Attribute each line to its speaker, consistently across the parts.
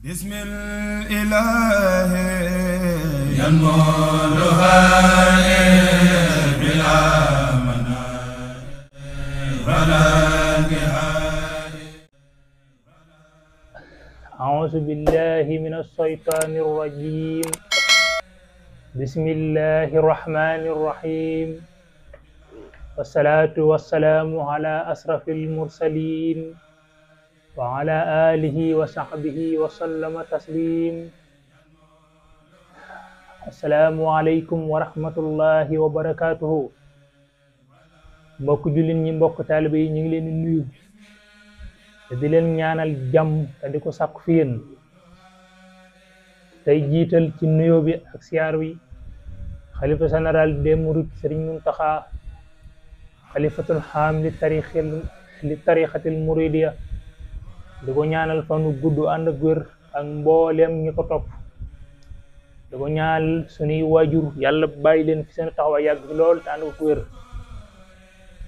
Speaker 1: بسم الإله
Speaker 2: ينملها بلا مناء ولا نهاية.
Speaker 3: أعوذ بالله من الشيطان الرجيم. بسم الله الرحمن الرحيم، والصلاة والسلام على أشرف المرسلين وعلى آله وصحبه وسلم تسليم. السلام عليكم ورحمة الله وبركاته. mbokk jullit ñi, mbokk taalibe yi, ñu ngi leen di nuyu te di leen ñaanal jàmm te di ko sàkku fi yéen. tey jiital ci nuyoo bi ak siyaar wi xalifa général des mourides Serigne Mountakha, xalifatul xaam li tarixatil muridiya, di ko ñaanal fanu gudd ànd ak wér ak mbooleem ñi ko topp. di ko ñaanal sunuy waajur yàlla bàyyi leen fi seen taxawaay yàgg lool te ànd ak wér.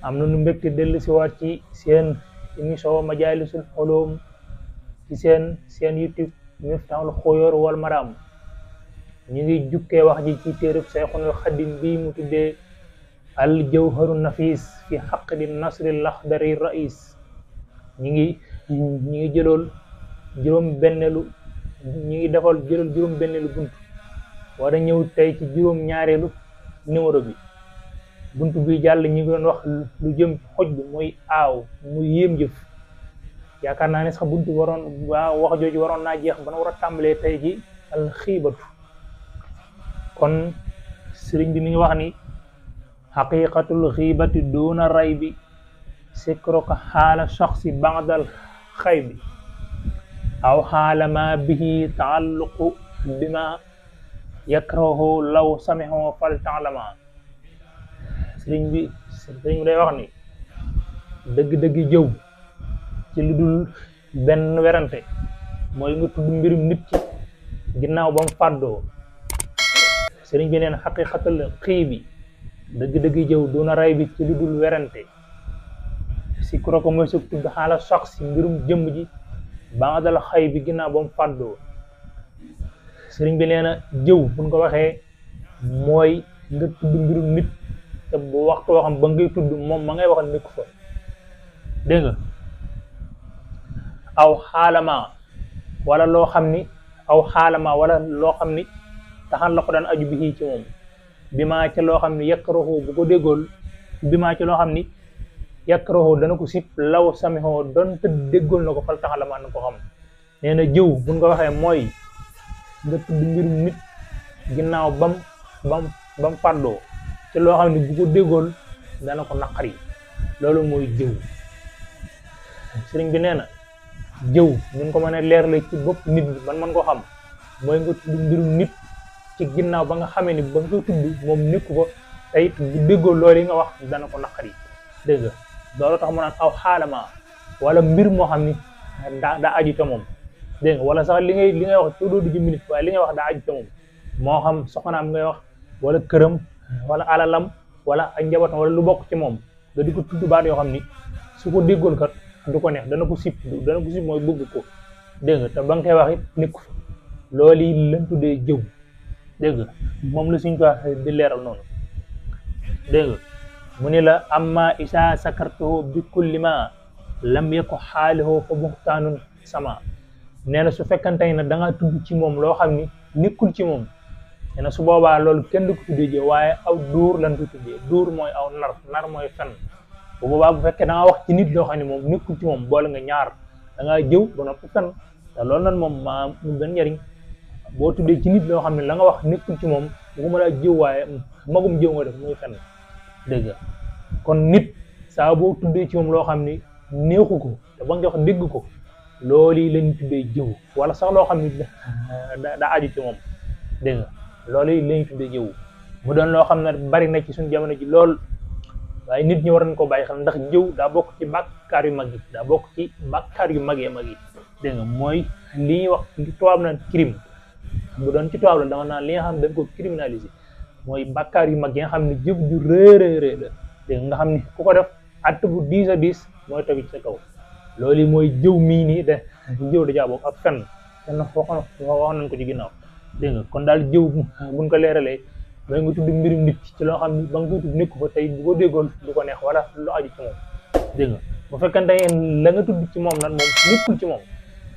Speaker 3: am na nu mbégte dellu si waat ci seen émission Majalisul Ulum ci seen YouTube Miftahul Xuyoor wal Maram. ñu ngi jukkee wax ji ci téereb Sayxunal Xadim bi mu tuddee al jawharu nafis fi xaqdi nasri laxdari rais. ñi ngi jëlool juróom-benneelu bunt war a ñëw tey ci juróom-ñaareelu numéro bi. bunt bi jàll ñi ngi doon wax lu jëm xoj bi muy aaw muy yéem jëf. yaakaar naa ne sax bunt wax jooju waroon naa jeex ba na war a tàmbalee tey ji al xiibatu. kon sëriñ bi mi ngi wax ni xaqiqatul xiibati duna ray bi sikroka xaala shaxsi bandal xay bi aw xaala ma bihi taalluqu bima yakrahu law samixoo fal taalama. sëriñ bi day wax ni dëgg-dëgg jëw ci lu dul benn werante mooy nga tudd mbirum nit ki ginnaaw ba mu fàddoo. sëriñ bi neen xaqiqatal xii bi dëgg-dëgg jëw duna ray bi ci lu dul werante si kuro ko mooy sa tudd xaala sox si mbirum jëmm ji ba nga dal xay bi ginnaaw ba mu fàddoo. sëriñ bi nee na jëw buñ ko waxee mooy nga tudd mbirum nit te bu waxtu waxam ba ngay tudd moom ma ngay waxal nekk fa. dégg nga aw xaalama wala loo xam ni taxan la ko daan aju bi ci moom bi maa ca loo xam ni yakrahu bu ko déggool bi maa ca loo xam ni yakrahu dana ko sip law samihoo donte déggool na ko fal taxan la maa na ko xam. nee na jëw buñ ko waxee mooy nga tudd mbirum nit ginnaaw bam fàddoo ci loo xam ne bu ko déggool dana ko naqari. loolu mooy jëw. sëriñ bi nee na jëw ñu ko mën a leerle ci bopp nit bi man ko xam mooy nga tudd mbirum nit ci ginnaaw ba nga xamee ni ba nga koy tudd moom nekku ko te it bu déggool loolu yi nga wax dana ko naqari. dégg nga loolu tax mu naan aw xaalama wala mbir moo xam ni daa aju ca moom. dégg nga wala sax li ngay wax tuddoo du jëmmi nit waaye li ngay wax daa aju ca moom moo xam soxnaam ngay wax wala këram wala alalam wala ak njabootam wala lu bokk ci moom nga di ko tudd baat yoo xam ni su ko déggoon kat du ko neex dana ko sip mooy bëgg ko. dégg nga te ba nga koy wax it nekku fa. loolu yi lañ tuddee jëw. dégg nga moom la suñ ko di leeral noonu. dégg nga mu ni la amma isa sakartuhu bi kulli ma lam yako xaalihu fa buxtaanun sama. nee na su fekkante ne da ngaa tudd ci moom loo xam ni nekkul ci moom nee na su boobaa loolu kenn du ko tuddee jëw waaye aw duur lan ko tuddee. duur mooy aw nar mooy fen. bu boobaa bu fekkee da nga wax ci nit loo xam ne moom nekkul ci moom boole nga ñaar da ngaa jëw ba noppi fen te loolu nag moom maa mu gën njëriñ. boo tuddee ci nit loo xam ne la nga wax nekkul ci moom bu ko mën a jëw waaye magum jëw nga def muy fen. dégg nga kon nit saa boo tuddee ci moom loo xam ni neexu ko te ba nga wax dégg ko loolu yi lañu tuddee jëw wala sax loo xam ni daa aju ci moom. dégg nga loolu yi lañu tuddee jëw mu doon loo xam ne bari na ci suñu jamono ji lool waaye nit ñi war nañ ko bàyyi xel ndax jëw daa bokk ci bàkkaar yu mag yi dégg nga mooy li ñuy wax tubaab naan crime. bu doon ci tubaab la dama naan li nga xam ne dañ ko criminaliser mooy bàkkaar yu mag yi nga xam ne jëf ju rëy la. dégg nga xam ni ku ko def att bu 10 a 10 mooy tegu ci sa kaw. loolu mooy jëw mii nii de jëw da jaa bokk ak fen kenn wax nañ ko ci ginnaaw dégg nga kon daal jëw buñ ko leeralee mooy nga tudd mbirum nit ci loo xam ni ba nga koy tudd nekku fa tey bu ko déggoon du ko neex wala lu aju ci moom dégg nga bu fekkente ne la nga tudd ci moom nag moom nekkul ci moom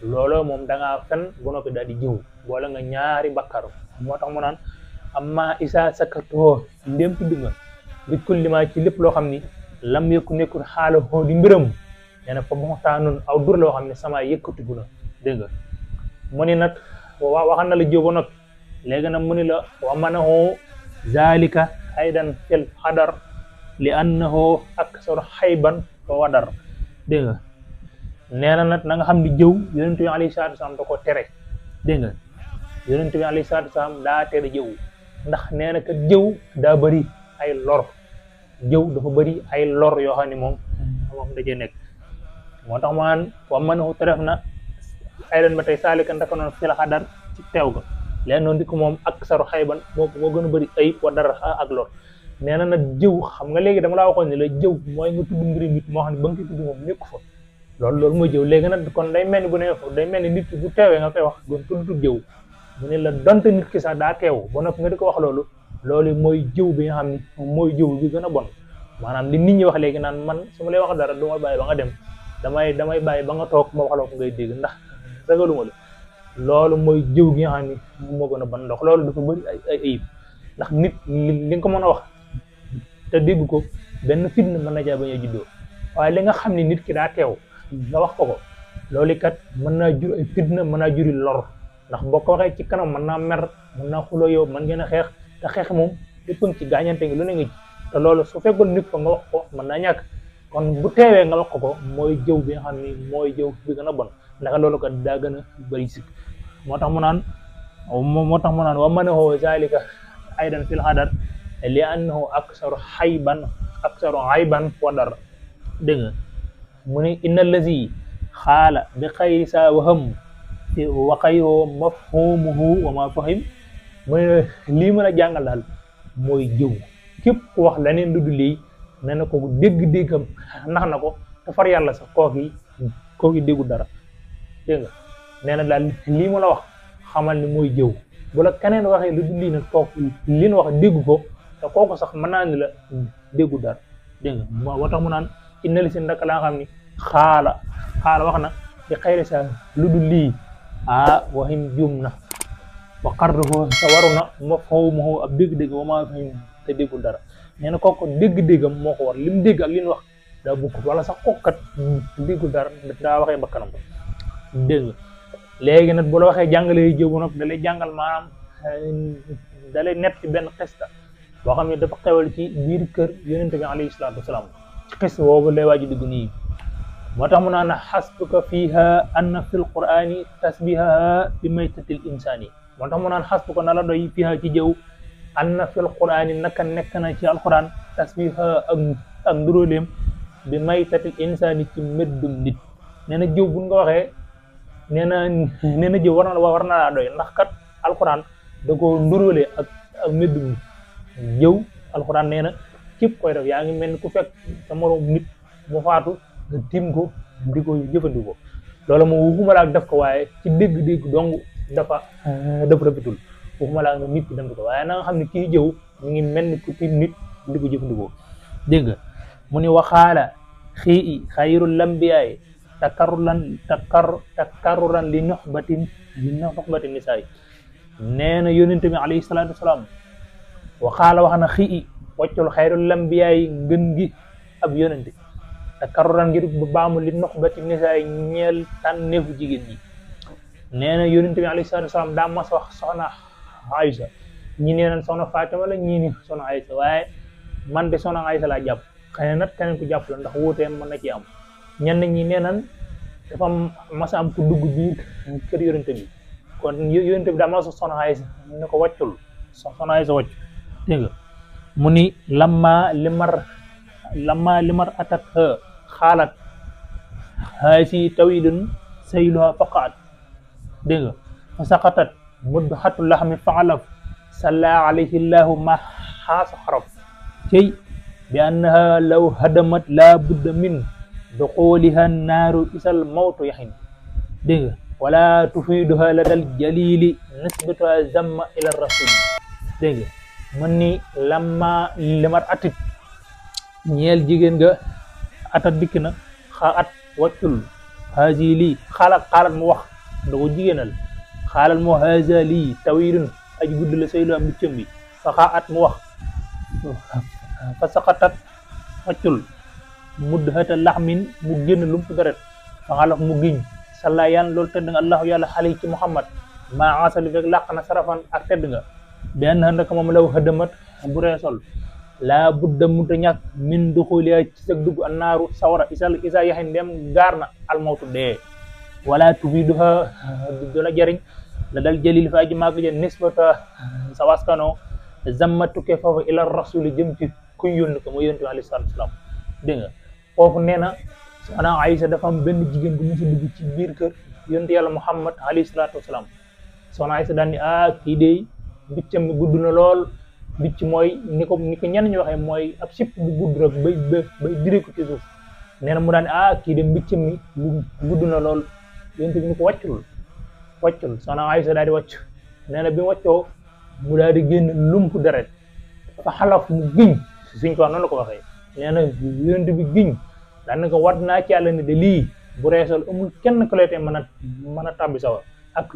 Speaker 3: looloo moom da ngaa fen bu noppi daal di jëw boole nga ñaari bakkar moo tax mu naan amma isa sakatoo ndéem tudd nga bi kulli ma ci lépp loo xam ni lam yëkku nekkul xaala xoo di mbiram nee na fa moxtaanoon aw dur loo xam ne sama yëkkatigu na dégg nga mu ni nag waxal na la jëw ba noppi léegi nag mu ni la wa manahu zalika aydan fil xadar li annahu aksaru xayban fa wadar dégg nga nee na nag na nga xam ni jëw yonent bi alayhi salaatu wasalaam da ko tere dégg nga yonent bi alayhi salaatu wasalaam daa tere jëw ndax nee na kat jëw daa bëri ay lor jëw dafa bëri ay lor yoo xam ne moom dajee nekk moo tax maan wa manahu teref na aydan ba tey saalika ndaka noonu fil xadar ci teew ga leen noonu di ko moom ak saru xayban moo gën a bëri ayib wa dara ak lor nee na nag jëw xam nga léegi dama laa waxoon ne la jëw mooy nga tudd mbiri nit moo xam ne ba nga koy tudd moom nekku fa loolu mooy jëw léegi nag kon day mel ni bu ne day mel ni nit ki bu teewee nga koy wax doon tudd jëw mu ne la donte nit ki sax daa teew ba noppi nga di ko wax loolu mooy jëw bi nga xam ne mooy jëw bi gën a bon maanaam li nit ñi wax léegi naan man su ma lay wax dara du ma bàyyi ba nga dem damay bàyyi ba nga toog ma wax la ko ngay dégg ndax ragaluma la loolu mooy jëw gi nga xam ne moo gën a bon ndox loolu dafa bëri ay ayib ndax nit li nga ko mën a wax te dégg ko benn fitna mën na jaa bañ a juddoo waaye li nga xam ne nit ki daa teew nga wax ko loolu kat mën naa jur ay fitna mën naa juri lor ndax boo ko waxee ci kanam mën naa mer mën naa xuloo yow mën ngeen a xeex te xeex moom lépp ci gaañante ngi lu ne nga ci te loolu su fekkoon nit fa nga wax ko mën naa ñàkk kon bu teewee nga wax ko mooy jëw bi nga xam ni mooy jëw bi gën a bon ndax loolu kat daa gën a bëri sikk moo tax mu naan wa manahu zalika aydan fil xadar li annahu aksaru xayban wa dar dégg nga mu ne inna allazi xaala bi xayri saa waham wa xayroo mafhumuhu wa ma fahim mu ne lii mën a jàngal daal mooy jëw képp ku wax leneen lu dul lii nee na ko dégg-déggam nax na ko te far yàlla sax kooki déggu dara dégg nga nee na daal lii mu la wax xamal ni mooy jëw bu la keneen waxee lu dul lii nag toog li nu wax dégg ko te kooku sax mën naa ni la déggu dara dégg nga moo tax mu naan inna li si ndaka laa xam ni xaala wax na di xayri sa lu dul lii waxim juum na wa qarruhu sa waru na mafhumuhu ab dégg-dégg wa maa fahim te déggul dara nee na kooku dégg-déggam moo ko war li mu dégg ak li ñu wax daa bukkut wala sax kooku kat déggul dara daa waxee bakkanam dégg nga léegi nag bu la waxee jàngale jëw nag da lay jàngal maanaam da lay nett ci benn xista boo xam ne dafa xewal ci biir kër yonente bi alayhi salaatu wasalaam ci xista boobu lay waaju dugg nii moo tax mu naan xasbuka fiha anna fi l qurani tasbihaha bi maytatil insani moo tax mu naan xasbuka na la doy fiha ci jëw anna fi l qurani naka nekk na ci alquran tasbiha ak nduróoleem bi maytatil insani ci meddum nit nee na jëw buñ nga waxee nee na jëw war na laa doy ndax kat alquran da ko nduróole ak meddum nit jëw alquran nee na képp koy def yaa ngi mel ni ku fekk sa morom nit mu faatu nga tiim ko di ko jëfandikoo loolu moom waxuma la ak def ko waaye ci dégg-dégg dong dafa rafetul waxuma la ak nit ki dem ko waaye na nga xam ne kii jëw mi ngi mel ni ku tiim nit di ko jëfandikoo dégg nga mu ni waxaala xii xayrul lambiyaay takarruran li noxbatin nisaay nee na yonente bi alayhi salaatu wasalaam waxaala wax na xii waccul xayrul lambiyaay ngën gi ab yonente takarruran ngir bu baamu li noxbati nisaay ñeel tànneefu jigéen ñi nee na yonente bi alayhi salaatu wasalaam daa mas wax soxna Aysa ñi nee nañ soxna Fatima la ñii ni soxna Aysa waaye man de soxna Aysa laa jàpp xëy na nag keneen ku jàpp la ndax wuutee mën na ci am ñenn ñi nee nañ dafa mas am ku dugg biir kër yonente bi kon yonente bi daa mas soxna Aysa ne ko waccul soxna Aysa wacc dégg nga mu ni lamma limar atat xaalat haasi tawilun sayluha faqaat dégg nga fa saqatat mudhatu laxmi faalaf salla alayhi llahu ma xaasa xaraf cey bi annaha law hadamat la budda min duquliha naaru isal mawtu yaxin dégg nga wala tufiduha ladal jalili nisbatuha zamma ila rasul dégg nga mën ni lamma limat atit ñeel jigéen nga atat dikk na xa at waccul haasi lii xaalat mu wax da ko jigéenal xaalal mu haasa lii tawilun aji gudd la saylu am biccam bi fa xaa at mu wax fa saqatat waccul mudhata laxmin mu génn lump deret fa xalaf mu giñ salla yan loolu tedd nga allahu yàlla xale ci muhammad maa asali fekk làq na sarafan ak tedd nga benn ndaka moom law hëddamat bu reesol laa budda munta ñàkk min duxuliya ci sag dugg annaaru sawara isa yaxi ndem gaar na almawtu dee wala tufiduha du la jariñ la dal jalil fa aji màgg ja nisbata sa waskano zamma tukkee foofu ila rasuli jëm ci kuñ yónni ko mooy yonent bi alayhi salaatu wasalaam dégg nga foofu nee na soxna Aysa dafa am benn jigéen bu musa dugg ci biir kër yonent yàlla Muhammad alayhi salaatu wasalaam soxna Aysa daan ni kii de biccam mi gudd na lool bicc mooy ni ko ñenn ñu waxee mooy ab sipp bu gudd rek bay dire ko ci suuf nee na mu daan kii de biccam mi gudd na lool yonent bi ni ko wàccul soxna Aysa daal di wàcc nee na bi mu wàccoo mu daal di génn lump deret fa xalaf mu giñ suñ ko noonu la ko waxee nee na yonent bi giñ daan na ko wat naa ci yàlla ni de lii bu reesal amul kenn ku lay tee mën a tàbbi sawar ak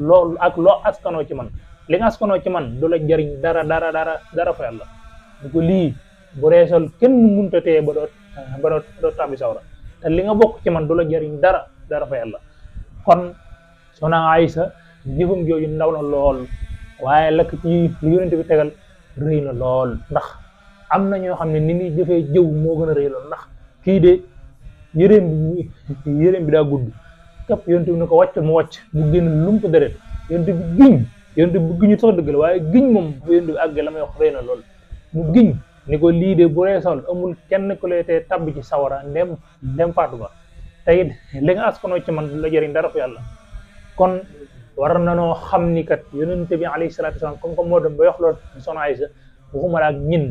Speaker 3: loo askanoo ci man li nga askanoo ci man du la jariñ dara fa yàlla du ko lii bu reesal kenn munta tee ba doo tàbbi sawara te li nga bokk ci man du la jariñ dara fa yàlla kon soxna Aysa jëfam jooju ndaw na lool waaye lakk ci li yonent bi tegal rëy na lool ndax am na ñoo xam ne ni ñuy jëfee jëw moo gën a rëy lool ndax kii de yéreem bi daa gudd képp yonent bi ne ko wàcc mu wàcc mu génn lump deret yonent bi giñ yonent bi giñu sax dëgg la waaye giñ moom bu yonent bi àggee la may wax rëy na lool mu giñ ni ko lii de bu reesal amul kenn ku lay tee tabbi ci sawara ndem faatu ba te it li nga askanoo ci man du la jëriñ dara fa yàlla kon war na noo xam ni kat yonent bi alayhi salaatu wasalaam comme moo dem ba wax loolu soxna Aysa waxuma la ak ñin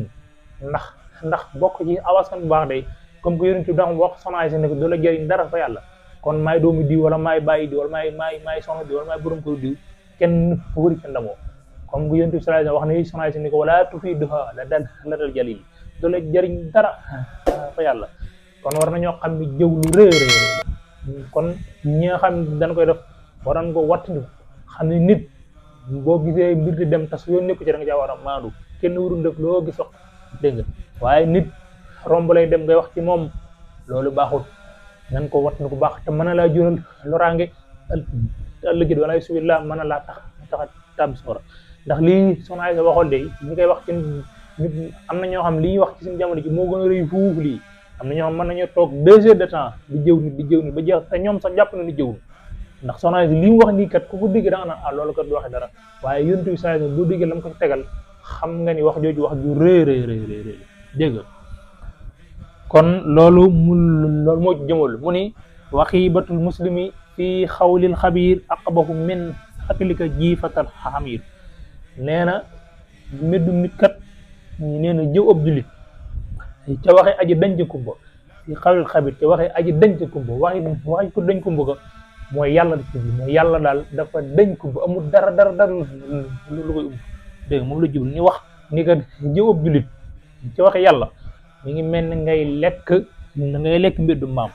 Speaker 3: ndax bokk ci awaskan bu baax day comme que yonent bi da wax soxna Aysa ne ko du la jëriñ dara fa yàlla kon maay doomu diw wala maay bàyyi diw wala maay soxna diw wala maay borom ko diw kenn wëri ca ndamoo comme que yonent bi sallallahu alayhi wasallam wax ne soxna Aysa ne ko wala tufiduha la dal jalil du la jëriñ dara fa yàlla kon war nañoo xam ni jëw lu rëy kon ñi nga xam dañ koy def waroon ko wattandiku xam ne nit boo gisee mbir di dem tas yoon nekku ci da nga caa war a maandu kenn warul def loo gis wax dégg nga waaye nit romb lay dem ngay wax ci moom loolu baaxul nan ko wattandiku baax te mën na laa jural loraange ëllëg wala subillah mën na laa tax tàbbi sawara ndax lii soxna Aysa waxoon de ñi koy wax ci nit am na ñoo xam li ñuy wax ci suñu jamono ji moo gën a rëy fuuf lii am na ñoo xam mën nañoo toog 2 heures de temps di jëw nit ba jeex te ñoom sax jàpp na ni jëw ndax soxna Aysa li mu wax nii kat ku ko dégg da nga naan loolu kat du waxe dara waaye yonent bi saa boo déggee la mu ko tegal xam nga ni wax jooju wax ju rëy dégg nga kon loolu moo ci jëmal mu ni waxibatul muslimi fi xawlil xabiir aqbahu min aklika jiifatal xamir nee na meddu nit kat nee na jëw ab julit ca waxee aji dañc kumba fi xawlil xabiir ca waxee aji dañc kumba waxi ko dañ kumba ko mooy yàlla da ci mooy yàlla daal dafa dañ kumba amul dara lu koy dégg moom la jublu ni wax ni ka jëw ab julit ca waxee yàlla mi ngi mel ni ngay lekk mbeddu maam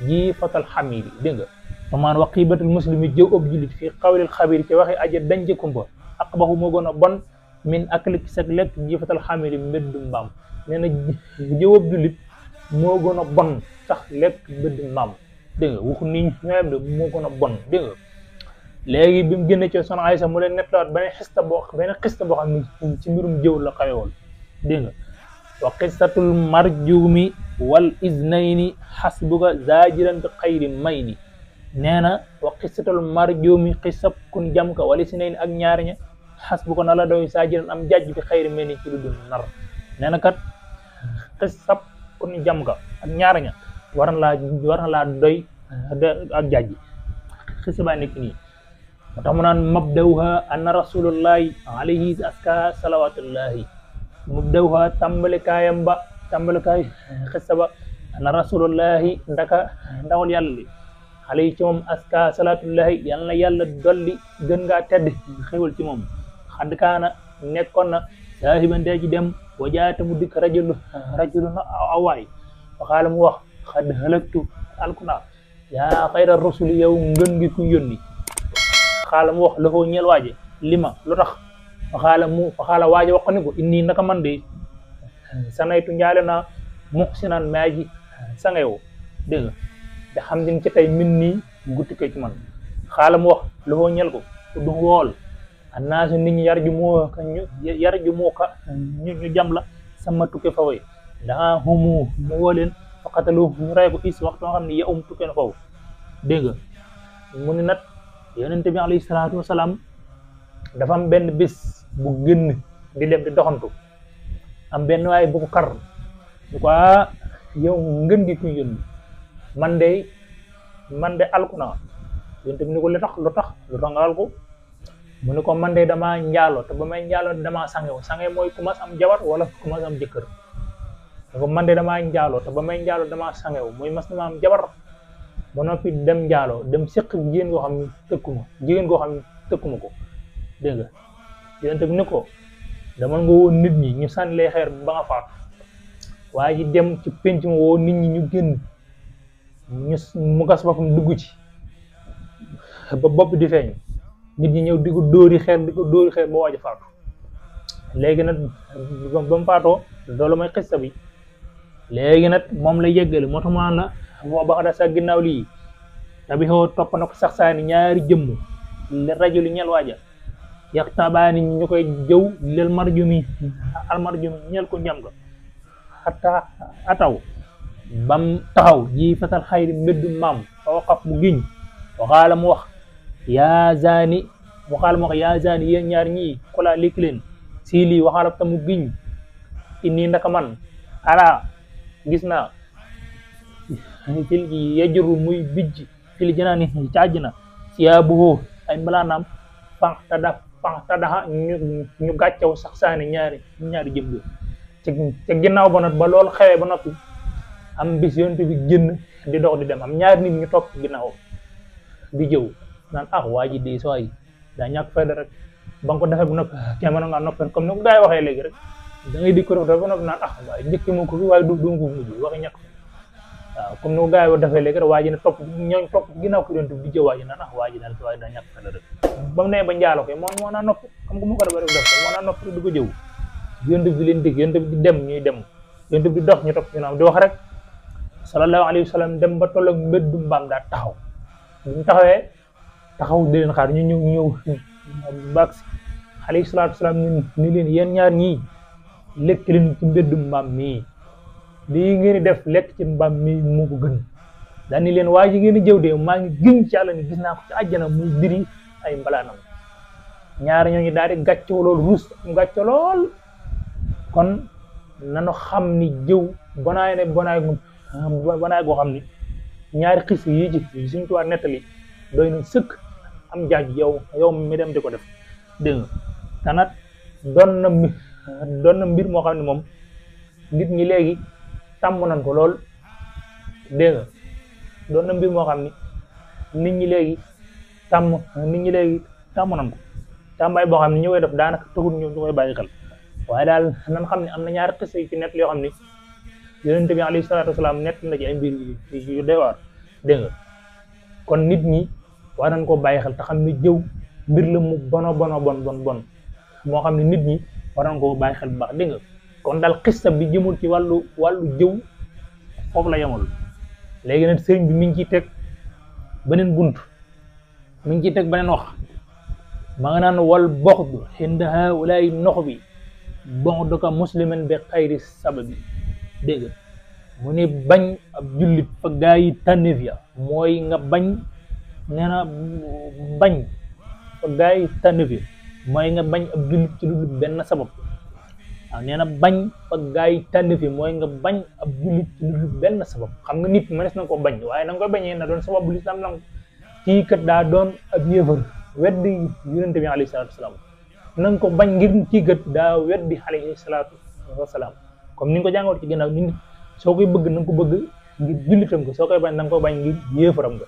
Speaker 3: ji fatal xamiri dégg nga amaan waqibatul muslimi jëw ab julit fii xawlil xabir ci waxe aja dañc kumba aqbahu moo gën a bon min aklik sag lekk ji fatal xamiri mbeddu maam nee na jëw ab julit moo gën a bon sax lekk mbeddu maam dégg nga waxu ni ñooyam de moo gën a bon dégg nga léegi bi mu génne ci soxna Aysa mu leen nettalaat beneen xista boo xam ne ci mbirum jëw la xawewoon dégg nga wa qissatul marjumi wal iznayni xasbuka zaajiran bi xayri mayni nee na wa qissatul marjumi xisab kun jam ka wal iznayni ak ñaar ña xasbuka na la doy zaajiran am jàjj bi xayri mayni ci lu dul nar nee na kat xisab kun jam ka ak ñaar ña war na laa doy ak jàjj xisa baa nekk nii moo tax mu naan mabdawha anna rasulullahi alayhi aska salawatullahi mubdawha tàmbalikaay xissa ba ana rasulullahi ndawal yàlla li alayhi ci moom aska salaatullahi yal na yàlla dolli gën ngaa tedd xéwal ci moom xadd kaana nekkoon na saahiban dee ci dem wajaata mu dikk rajulun awaay waxaala mu wax xadd halaktu alkuna yaa xayra rasuli yow ngën gi ku yónni xaala mu wax la foo ñeel waaje lima lu tax waxaala waaje wax ko ni ko inni naka man de sanaytu njaale naa muxsinan maa ji sangewo dégg nga da xam din ci tey min nii gutti ko ci man xaala mu wax la foo ñeel ko du wool annaasu nit ñi yar ju moo ka ñu jam la sama tukke fa way daa xumu mu woo leen faqatalu ñu rey ko is waxtu nga xam ne ya tukke na foofu dégg nga mu ni nag yonente bi alayhi salaatu wasalaam dafa am benn bis bu génn di dem di doxantu am benn waaye bu ko kar du ko yow ngën gi ku yónni man de alku naa yonente bi ni ko lu tax nga alku mu ne ko man de damaa njaaloo te ba may njaaloo damaa sange mooy ku mas am jabar wala ku mas am jëkkër ko man de damaa njaaloo te ba may njaaloo damaa sangewu mooy mas na ma am jabar ba noppi dem njaaloo dem séq jigéen goo xam ne tëkkuma ko dégg nga yonent bi ni ko dama nga woo nit ñi ñu sànni lay xeer ba nga faatu waaye ji dem ci penc ma woo nit ñi ñu génn mu gas boppam dugg ci ba bopp di feeñ nit ñi ñëw di ko dóori xeer ba waaj a faatu léegi nag ba mu faatoo loolu mooy xista bi léegi nag moom la yeggale moo tax ma la moo baxada sa ginnaaw lii tabi xoo topp na ko sax saani ñaari jëmm le rajuli ñel waaja yax tabaani ñu koy jëw lel almarjumi ñel ko ñam ga xataa ataw bam taxaw ji fatal xayri mbeddu maam fa waqaf mu giñ waxaala mu wax yaa zaani yéen ñaar ñii kolaa lékki leen sii lii waxaala ta mu giñ inni ndaka man ara gis naa fil gi yajru muy bijj fil janaani ci àjjana siyaabuhu ay mbalaanaam fanxtadaxa ñu gàccaw sax saani ñaari jëm ca ginnaaw ba nag ba loolu xewee ba noppi am bis yonent bi génn di dox di dem am ñaari nit ñu topp ginnaaw di jëw naan waa ji de sooy daa ñàkk fayda rek ba nga ko defee bu noppi kenn mën ngaa noppee comme ni ko gars yi waxee léegi rek da ngay di ko def ba noppi naan waaye njëkk ma ko fi waaye du ma ko mujj waxi ñàkk waaw comme ni ko gars yi defee léegi rek waa ji ne topp ginnaaw ko yonent bi di jëw waa ji naan waa ji daal waaye daa ñàkk fayda rek ba mu nee ba njaalo koy moo naa noppi xam nga mu ko defee rek def moo naa noppi di ko jëw yonent bi leen dig yonent bi di dem ñuy dem yonent bi di dox ñu topp ginnaaw di wax rek sallallahu alayhi wa sallam dem ba toll ak mbeddu mbaam daa taxaw bu ñu taxaw di leen xaar ñu ñëw baag si alayhi salaatu wasalaam ni leen yéen ñaar ñii lekk leen ci mbeddu mbaam mii lii ngeen di def lekk ci mbaam mii moo ko gën daan ni leen waa ji ngeen di jëw de maa ngi gën ci Yàlla ni gis naa ko ci àjjana muy diri ay mbalaanam ñaar ñooñu daal di gàccoo lool ruus mu gàccoo lool kon nanu xam ni jëw bonaay goo xam ni ñaari xis yi ci suñu tuwaa nettali doy na sëkk am jaaj yow mi dem di ko def dégg nga tanat doon na mbir moo xam ne moom nit ñi léegi tàmm nañ ko lool dégg nga doon na mbir moo xam ni nit ñi léegi tàmm nañ ko tàmbaay boo xam ne ñu koy def daanaka taxul ñu koy bàyyi xel waaye daal nan xam ne am na ñaari xis yi ci nett yoo xam ni yonent bi alayhi salaatu wasalaam nett na ci ay mbir yu doy waar dégg nga kon nit ñi war nañ koo bàyyi xel te xam ne jëw mbir la mu bon moo xam ne nit ñi war nañ koo bàyyi xel bu baax dégg nga kon daal xista bi jëmul ci wàllu jëw foofu la yemul léegi nag sëriñ bi mi ngi ciy teg beneen bunt mi ngi ciy teg beneen wax ma nga naan wal boxdu inda haulaay nox bi boxduka musliman bi xayri sababi dégg nga mu ne bañ ab jullit fa gaa yi tànneef ya mooy nga bañ nee na bañ fa gaa yi tànneef ya mooy nga bañ ab jullit ci lu benn sabab waaw nee na bañ fa gaa yi tànneef ya mooy nga bañ ab jullit ci lu benn sabab xam nga nit mënees na ko bañ waaye na nga koy bañee na doon sababu lislaam nag kii kat daa doon ab yéefar weddi yonente bi alayhi salaatu wasalaam na nga ko bañ ngir kii kat daa weddi alayhi salaatu wasalaam comme ni nga ko jàngoon ci ginnaaw nit soo koy bëgg na nga ko bëgg ngir jullitam nga soo koy bañ na nga ko bañ ngir yéefaram nga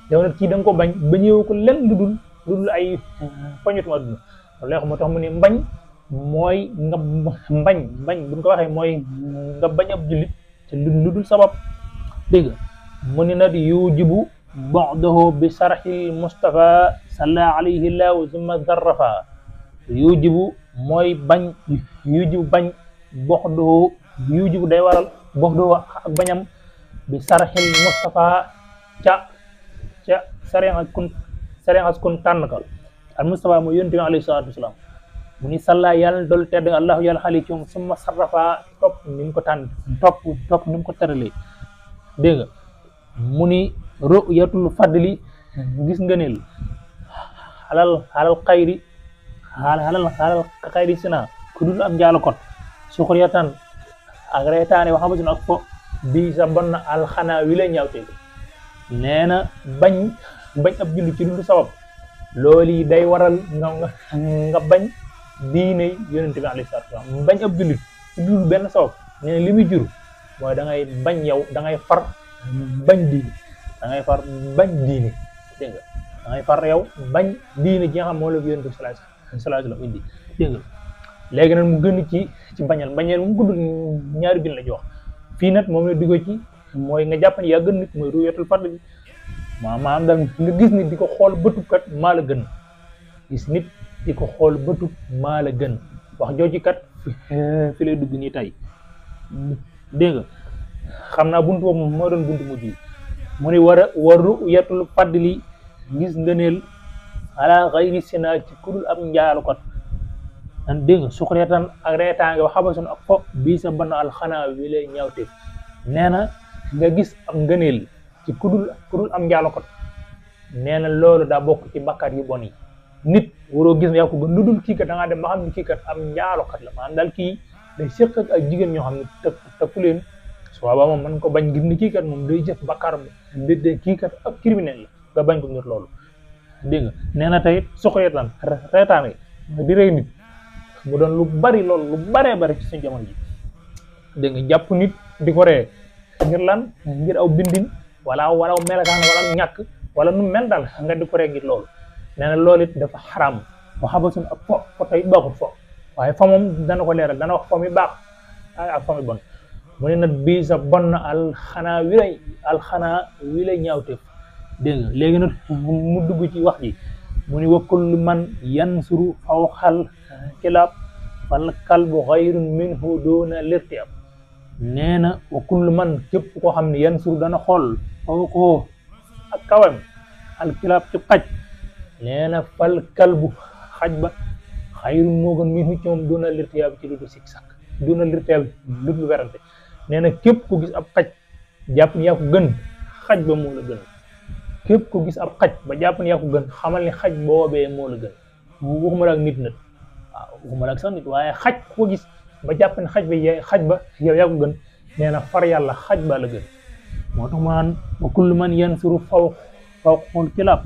Speaker 3: yow nag kii da nga ko bañ bañeewu ko lenn lu dul ay poñetum adduna loolu lay wax moo tax mu ne mbañ mooy nga mbañ buñ ko waxee mooy nga bañ ab jullit te lu dul sabab dégg nga mu ne nag yujibu ba'dahu bi sarxil Mustafa salla alayhi llahu summa darrafa yujibu mooy bañ yujibu bañ ba'dahu yujibu day waral ba'dahu ak bañam bi sarxil Mustafa ca sariya kun tànn ka al Mustafa mooy yonent bi alayhi salaatu wasalaam mu ni salla yàlla dool tedd allahu yàlla xali ci moom summa sarrafa topp ni mu ko tànn topp ni mu ko tëralee dégg nga mu ni ru'yatul fadli gis ngëneel xalal xayri sina ku dul am njaalo kot suxriyatan ak reetaane wax nga ak fo bii sa bon na alxanaa wi la ñaawte nee na bañ ab julli ci dul sabab loolu yi day waral nga bañ diine yonent bi alayhi salaatu wa salaam bañ ab jullit ci dul benn sabab nee na li muy jur mooy da ngay bañ yow da ngay far bañ diine dégg nga da ngay far yow bañ diine ji nga xam moo la yonent bi sallallahu alayhi wa sallam indi dégg nga léegi nag mu gën ci bañal mu gudd ñaari bin la jox fii nag moom la diggo ci mooy nga jàpp ne yaa gën nit mooy ruyatul fadl bi maanaam daal nga gis nit di ko xool bëtub kat maa la gën gis nit di ko xool bëtub maa la gën wax jooju kat fi lay dugg nii tey dégg nga xam naa buntu boobu moo doon buntu mujj yi mu ne war ruyatul fadli gis ngëneel ala xayri sina ci kudul am njaalu kat dégg nga suxriyatan ak reetaange wax xabasun ak fo bii sa bann alxanaa wi lay ñaawte nee na nga gis am ngëneel ci kudul am njaalokot nee na loolu daa bokk ci bakkaat yu bon yi nit waroo gis ne yaa ko gën lu dul kii kat da ngaa dem ba xam ne kii kat am njaalokat la maanaam daal kii day séq ak ay jigéen ñoo xam ne tëkku leen su boobaa moom mën ko bañ ngir ni kii kat moom day jëf bakkaar de kii kat ak criminel la nga bañ ko ngir loolu dégg nga nee na tey suxriyatan reetaange di rey nit mu doon lu bari loolu lu baree bari ci suñu jamono ji dégg nga jàpp nit di ko ree ngir lan ngir aw bindin wala melakaan wala ñàkk wala nu mel daal nga di ko ree ngir loolu nee na loolu it dafa xaram wax xabasun ak fo tey baaxut fo waaye fa moom dana ko leeral dana wax fo mi baax ak fo mi bon mu ne nag bii sa bon na alxanaa wi lay ñaawteef dégg nga léegi nag mu dugg ci wax ji mu ni wa kullu man yansuru fawxal kilaab fal kalbu xayrun minhu doona lirtiab nee na wa kullu man képp koo xam ne yansuru dana xool fawqoo ak kawam al kilaab ci xaj nee na fal kalbu xaj ba xayrun moo gën minhu ci moom doona lirtiab ci lu du sik sak doona lirtiab lu du werante nee na képp ku gis ab xaj jàpp ni yaa ko gën xaj ba moo la gën képp ko gis ab xaj ba jàpp ne yaa ko gën xamal ni xaj boobee moo la gën waxuma la ak nit nag waaw waxuma la ak sax nit waaye xaj ko gis ba jàpp ne xaj ba yow yaa ko gën nee na far yàlla xaj ba la gën moo tax mu naan wa kullu man yansuru fawqal kilaab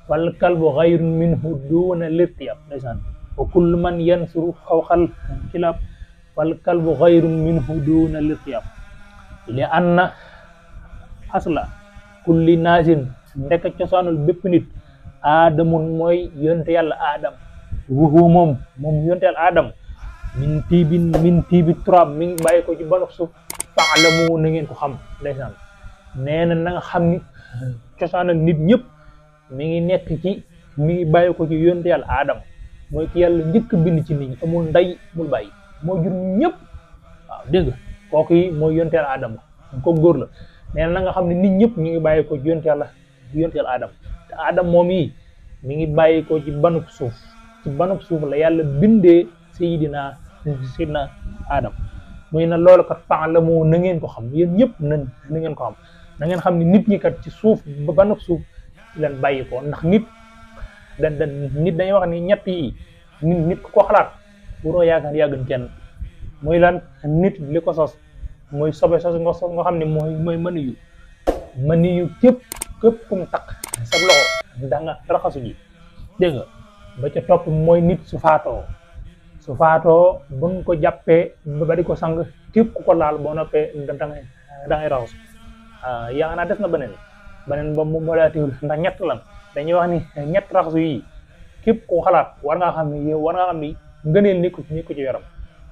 Speaker 3: wal kalbu xayrun minhu duuna lirtiyab ndeysaan wa kullu man yansuru fawqal kilaab wal kalbu xayrun minhu duuna lirtiyab li anna asla kulli naasin ndek cosaanul bépp nit aadamun mooy yonte yàlla aadam wuhu moom yonte yàlla aadam min tiibi turab mi ngi bàyyi ko ci banux suuf faalamu na ngeen ko xam ndeysaan nee na nga xam ni cosaanal nit ñëpp mi ngi bàyyi ko ci yonte yàlla aadam mooy ki yàlla njëkk bind ci nit ñi amul nday mul bàyyi moo jur ñëpp waaw dégg nga kooku yi mooy yonte yàlla aadam ko góor la nee na nga xam ne nit ñëpp ñu ngi bàyyi ko ci yonte yàlla aadam te aadam moom yi mi ngi bàyyi ko ci banub suuf la yàlla bindee sayidina aadam muy na loolu kat fa'lamu na ngeen ko xam yéen ñëpp na ngeen ko xam na ngeen xam ne nit ñi kat ci suuf ba banub suuf ci leen bàyyi ko ndax nit dañuy wax ni ñett yi nit ku ko xalaat waroo yaakaar yàggan kenn muy lan nit li ko sos mooy sobe sos nga xam ne mooy mëni yu képp kum takk sa loxo da nga raxasu ji dégg nga ba ca topp mooy nit su faatoo buñ ko jàppee ba di ko sang képp ku ko laal boo noppee da ngay raxasu yaa naa des na beneen beneen ba moo laa teewlu ndax ñett lan dañuy wax ni ñett raxasu yi képp koo xalaat war ngaa xam ni ngëneel nekku ci yaram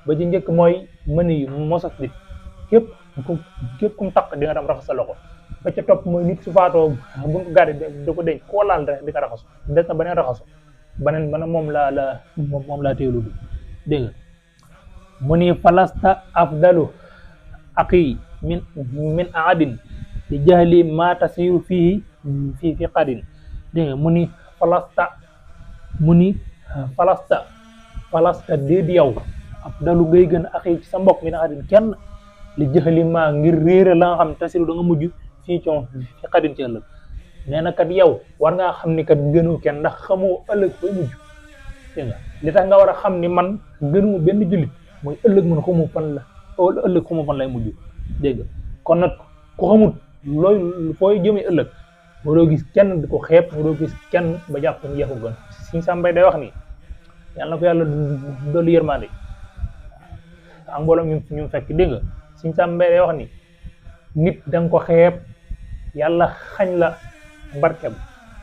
Speaker 3: ba ci njëkk mooy mën yi mosas nit képp kum taq di nga dem raxas sa loxo ba ca topp mooy nit su faatoo buñ ko gàdde da ko denc koo laal rek di ko raxasu des na beneen raxasu beneen moom laa teewlu bi dégg nga mu ni falasta afdalu aqi min aadin di jahli ma tasiru fii fi qadin dégg nga mu ni falasta déet yow afdalu ngay gën a aqi ci sa mbokk min aadin kenn li jahli ma ngir réere la nga xam tasiru da nga mujj fii ci fi qadin ci ëllëg nee na kat yow war ngaa xam ni kat gënoo kenn ndax xamoo ëllëg fay mujj dégg nga li tax nga war a xam ni man gënuma benn jullit mooy ëllëg man xamu fan lay mujj dégg nga kon nag ku xamut looy fooy jëmee ëllëg moo doo gis kenn di ko xeeb moo doo gis kenn ba jàpp ni yeexu gën Sëñ Sam Mbaye day wax ni yàlla na ko yàlla dolli yërmande ak mbooloo ñu fekk dégg nga Sëñ Sam Mbaye day wax ni nit da nga ko xeeb yàlla xañ la barkeem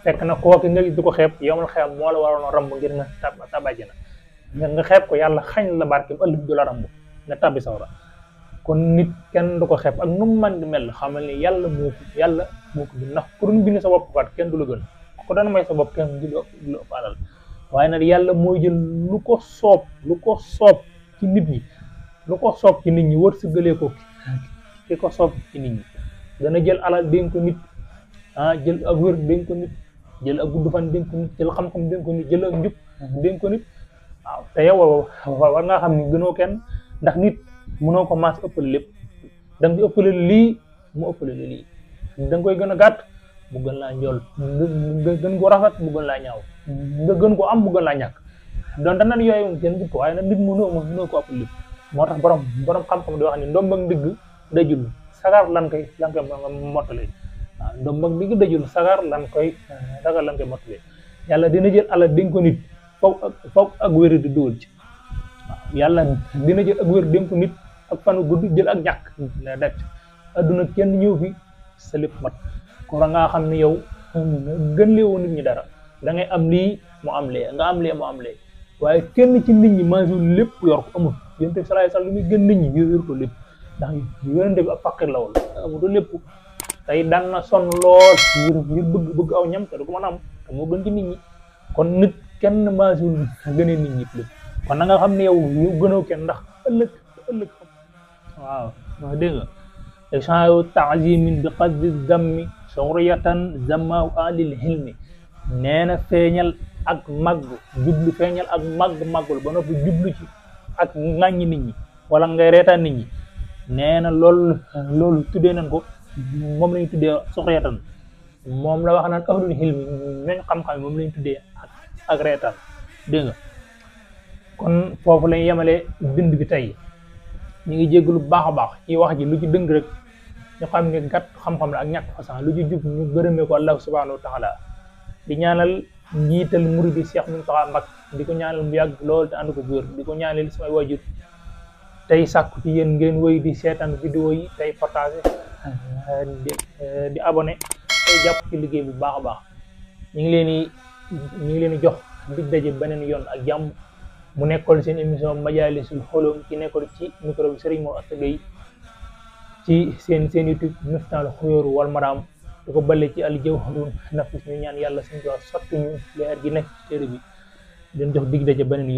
Speaker 3: fekk na kooki nga gis di ko xeeb yomal xeeb moo la waroon a ramb ngir nga tabàjj na nga xeeb ko yàlla xañ la barkeem ëllëg du la ramb nga tabbi sawra kon nit kenn du ko xeeb ak nu mu mën di mel xamal ni yàlla moo ko bind ndax ku doon bind sa bopp kat kenn du la gën ko doon may sa bopp kenn du la ëpp alal waaye nag yàlla mooy jël lu ko soob ci nit ñi wërsëgalee ko ki ko soob ci nit ñi dana jël alal dénk ko nit jël ak wér dénk ko nit jël ak gudd fan dénk ko nit jël xam-xam dénk ko nit jël ak njub dénk ko nit waaw te yow war ngaa xam ni gënoo kenn ndax nit mënoo ko maas ëppale lépp da nga ëppale lii mu ëppale lii da nga koy gën a gàtt mu gën laa njool nga gën ko rafet mu gën laa ñaaw nga gën ko am mu gën laa ñàkk donte nag yooyu moom kenn gis ko waaye nag nit mënoo ko ëppale lépp moo tax borom xam-xam di wax ni ndombag ndigg dajul sagar lan koy mottalee waaw ndombag ndigg dajul sagar lan koy mottalee yàlla dina jël alal dénk ko nit foog ak wér di dugal ci waaw yàlla dina jël ak wér dénk ko nit ak fanu gudd jël ak ñàkk la def adduna kenn ñëw fi sa lépp mat ko ra ngaa xam ne yow gën leewoo nit ñi dara da ngay am lii mu am lee nga am lee mu am lee waaye kenn ci nit ñi maasul lépp yor ko amul yonent bi sallallahu alayhi wasallam lu muy gën nit ñi yor ko lépp ndax yonent bi ab faqir la woon amutu lépp tey daan na sonn lool ngir bëgg aw ñam te du ko mën a am te moo gën ci nit ñi kon nit kenn maasul gënee nit ñi lépp kon na nga xam ne yow gënoo kenn ndax ëllëg xam waaw wax dégg nga échange ta'zimin bi qasdi zammi suriyatan zamma alil hilmi nee na feeñal ak màggul ba noppi jublu ci ak ŋàññi nit ñi wala ngay reetaan nit ñi nee na loolu tuddee nañ ko moom lañu tuddee suriyatan moom la wax naan ahlul hilmi ñooñ xam-xam moom lañu tuddee ak reetaan dégg nga kon foofu lañ yemale bind bi tey ñu ngi jéggalu bu baax a baax ci wax ji lu ci dëng rek ñu xam ne gàtt xam-xam la ak ñàkk façon lu ci jub ñu gërëmee ko Allah subhanahu wa taala di ñaanal njiital muridi Cheikh Mountakha Mbacké di ko ñaanal mu yàgg lool te ànd ko wér di ko ñaanal samay wajur tey sàkku ci yéen ngeen woy di seetaan vidéo yi tey partagé di abonné tey jàpp ci liggéey bu baax a baax ñu ngi leen di jox dig daje beneen yoon ak jàmm mu nekkoon seen émission Majalisul Xulum ci nekkoon ci micro bi Serigne Mor Asta Gueye ci seen YouTube Miftaahul Xuyóor wal Maraam di ko balle ci al Jawharun Nafis ñu ñaan yàlla suñu ko sotti ñu leer gi nekk ci téere bi den jox dig daje beneen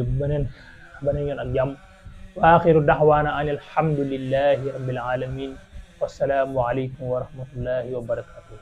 Speaker 3: yoon ak jàmm wa axiru daxwaana an alhamdulillahi rabbil alamin wassalaamu aleykum wa rahmatullahi wa barakatuh